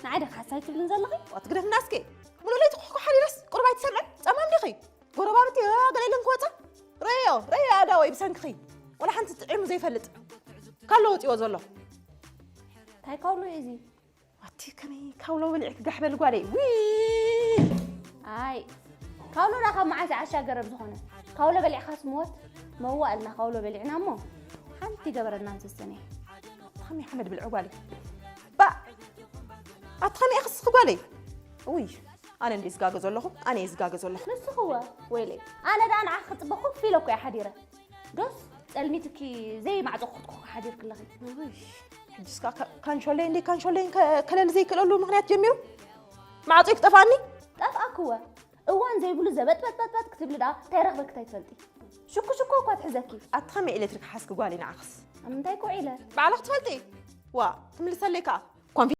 ንዓይ ዶ ሓሳይ ትብልን ዘለኺ? ዋት ግደፍና እስኪ። ሙሉእ ለይቲ ኩሕኩሕ ሓዲረስ ቁሩብ ኣይትሰምዕን? ጸማም ዲኺ? ጎረባብቲ ገለ ኢለን ክወጻ? ረዮ፣ ረዮ ኣዳወይ ብሰንክኺ። ወላ ሓንቲ ጥዒሙ ዘይፈልጥ። ካሎ ወጺዎ ዘሎ። እንታይ ካውሎ እዩ እዚ? ኣቲ ከመይ ካውሎ በሊዕኪ ጋሕ በል ጓለይ። ዊ! ኣይ፣ ካውሎ ዳ ካብ መዓስ ዓሻ ገረብ ዝኾነ? ካውሎ በሊዕኻስ ምወት? መዋእልና ካውሎ በሊዕና እሞ ሓንቲ ገበረና ንሰሰነ። ከመይ ሓመድ ብልዒ ጓለይ። ባ! ኣቲ ከመይ ኢኺ ስኺ ጓለይ? ውይ፣ ኣነ እንደ ዝጋገ ዘለኹ፣ ኣነ እየ ዝጋገ ዘለኹ። ንስኽወ ወይለይ፣ ኣነ ደኣ ንዓኺ ክጽበ ኮፍ ኢለ እኮ እየ ሓዲረ። ዶስ ጸልሚትኪ ዘይማዕጾ ክትኩ ሓዲርክለኺ። ውይ፣ ሕጅስ ከ ካንሾለይ እንደ ካንሾለይን ከ-፣ ከለል ዘይክእለሉ ምኽንያት ጀሚሩ። ማዕጾይ ክጠፋኒ? ጠፍኣክወ። እዋን ዘይብሉ ዘበጥበጥበጥበጥ ክትብሊ ደኣ እንታይ ረኽበኪ እንታይ ትፈልጢ? ሽኩ ሽኮ እኳ ትሕዘኪ። ኣቲ ከመይ ኤሌክትሪክ ሓዝኪ ጓለይ ንዓኽስ? ኣብ ምንታይ ኮ ኢለ? ባዕልኺ ትፈልጢ? ዋ፣ ትምልሰለይ ከኣ።